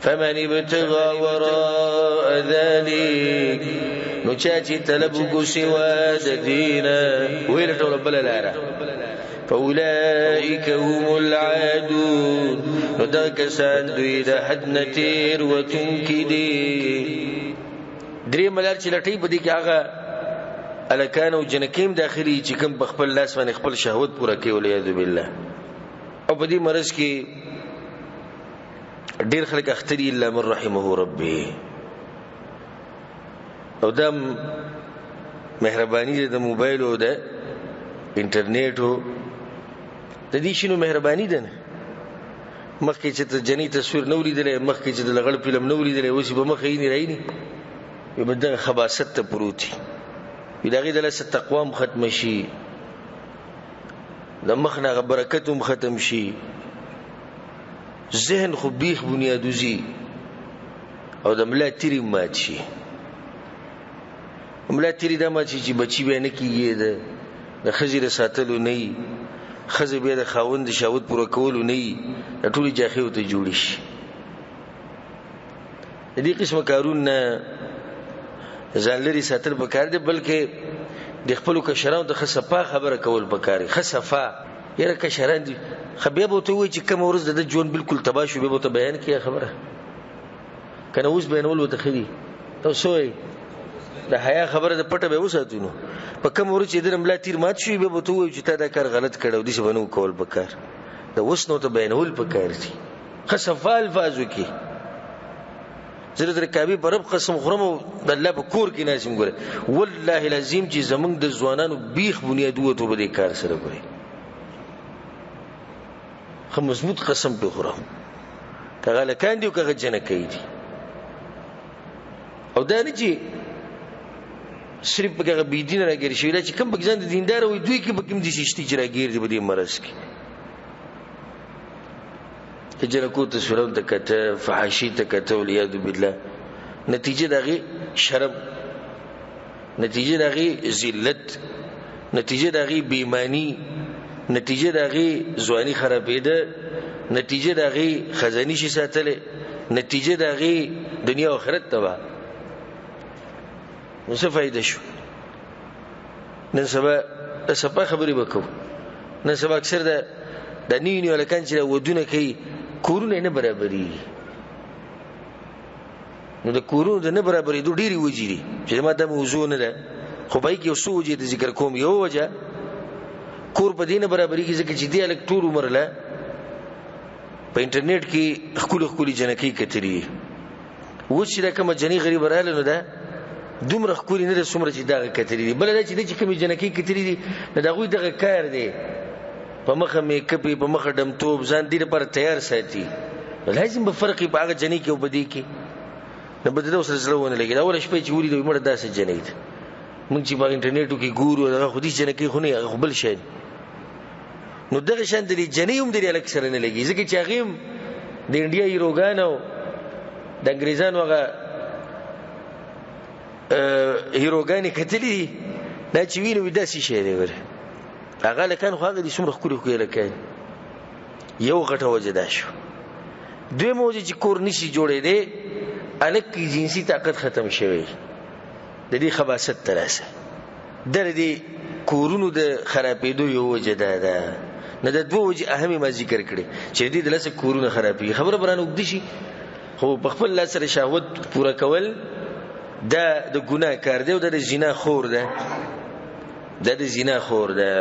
فمن ابتغى وراء ذلك، نو چا چې طلب وکړو سوا د دینه، ویل ټول بل لاره، فاولئک هم العادون، نو دا کسان دوی د حد نه تیر وتونکي دي. درې ملار چې لټي په دې کې هغه الکان او جنکیم داخلي چې کوم په خپل لاس باندې خپل شهوت پوره کوي، والعیاذ بالله. او په دې مرض کې ډیر خلک اخته دي، الا من رحمه ربي. او دا مهرباني ده د موبایل او د انټرنیټ او د دې شینو مهرباني ده. نه مخکې چې ته جنې تصویر نه ولیدلی، مخکې چې د لغړ فلم نه ولیدلی، اوس یې په مخه یې نه رایني، وي به دغه خباست ته پروت وي، وي د هغې د لاسه تقوا هم ختمه شي، د مخ نه هغه برکت هم ختم شي، ذهن خو بیخ بنیاد وځي او د ملا تیري مات شي. ملا تیري دا مات شي چې بچي بیا نه کېږي، د ښځې د ساتلو نه وي، ښځې بیا د خاوند د شهوت پوره کولو نه وي، دا ټولې جاخې ورته جوړې شي. د دې قسمه کارونه نه ځان لرې ساتل پکار دی، بلکې د خپلو کشرانو ته ښه صفا خبره کول پکار دي، ښه صفا. یاره کشران دي، ښه بیا به ورته ووایي چې کومه ورځ د ده ژوند بالکل تباه شو، بیا به ورته بیان کړي خبره، که نه اوس بیانول ورته ښه دي. تاسو څه وایئ؟ د حیا خبره د پټه به وساتو، نو په کومه ورځ چې د ده ملا تیر مات شوي، بیا به ورته ووایو چې تا دا کار غلط کړی او داسې به نه کول پکار. د اوس نه ورته بیانول پکار دي، ښه صفا الفاظو کې. زه د کعبې په رب قسم خورم او د الله په کور کې ناست یم، ګوره والله العظیم چې زمونږ د ځوانانو بیخ بنیاد ووتو په دې کار سره. ګورې ښه مضبوط قسم پرې خورم، که هغه هلکان دي او که هغه جنکۍ دي. او دا نه چې صرف پکې هغه بېدینه راګیر شوي، دا چې کوم پکې ځان د دینداره وایي، دوی کې پکې هم داسې شته چې راګیر دي په دې مرض کې. د جنکو تصویرونو ته کته، فحاشي ته کته، والعیاذ بالله. نتیجه د هغې شرم، نتیجه د هغې ذلت، نتیجه د هغې بېماني، نتیجه د هغې ځواني خرابېده، نتیجه د هغې خزاني شي ساتلی، نتیجه د هغې دنیا او آخرت تباه. نو څه فایده شو؟ نن سبا د سبا خبرې به کوو. نن سبا اکثر د نوي نوي هلکان چې ودونه کوي، کورونه یې نه برابرېږي. نو د کورونو د نه برابرېدو ډېرې وجې دي چې زما دا موضوع نه ده، خو په هغې کې یو څو وجې د ذکر کوم. یوه وجه کور په دې نه برابرېږي ځکه چې دې هلک ټول عمر له په انټرنیټ کې ښکلې ښکلې جنکۍ کتلې دي. اوس چې دا کومه جنۍ غریبه راغله، نو دا دومره ښکلې نه ده څومره چې دغه کتلې دي. بله دا چې دی چې کومې جنکۍ کتلې دي، نو د هغوی دغه کار دی، په مخه میکپ یې، په مخه ډمتوب، ځان دې لپاره تیار ساتي. نو لازم به فرق یې په هغه جنۍ کې او په دې کې، نو به د ده ورسره زړه ونه لګي. دا اوله شپه یې چې ولیده، وایي مړه داسې جنۍ ده. موږ چې په انټرنیټو کې ګورو، هغه خو دې جنکۍ خو نه، هغه خو بل شی دی. نو دغه شان د دې جنۍ هم د دې هلک سره نه لګي، ځکه چې هغې هم د انډیا هیروګان او د انګریزانو هغه هیروګانې کتلې دي، دا چې ویني وایي داسې شی دی. ګوره هغه هلکان خو هغه دي څومره ښکلي ښکلي هلکان. یو غټه وجه دا شو. دویمه وجه چې کور نشي جوړېدی، هلک کې جنسي طاقت ختم شوی، د دې خباست ته راسه. دا د دې کورونو د خرابېدو یو وجه دا ده. نه د دوه وجې اهمې ما ذکر کړې چې د دې د لاسه کورونه خرابېږي. خبره به رانه اوږده شي، خو په خپل لاس سره شهوت پوره کول دا د ګناه کار دی او دا د زنا خور ده، دا د زنا خور ده.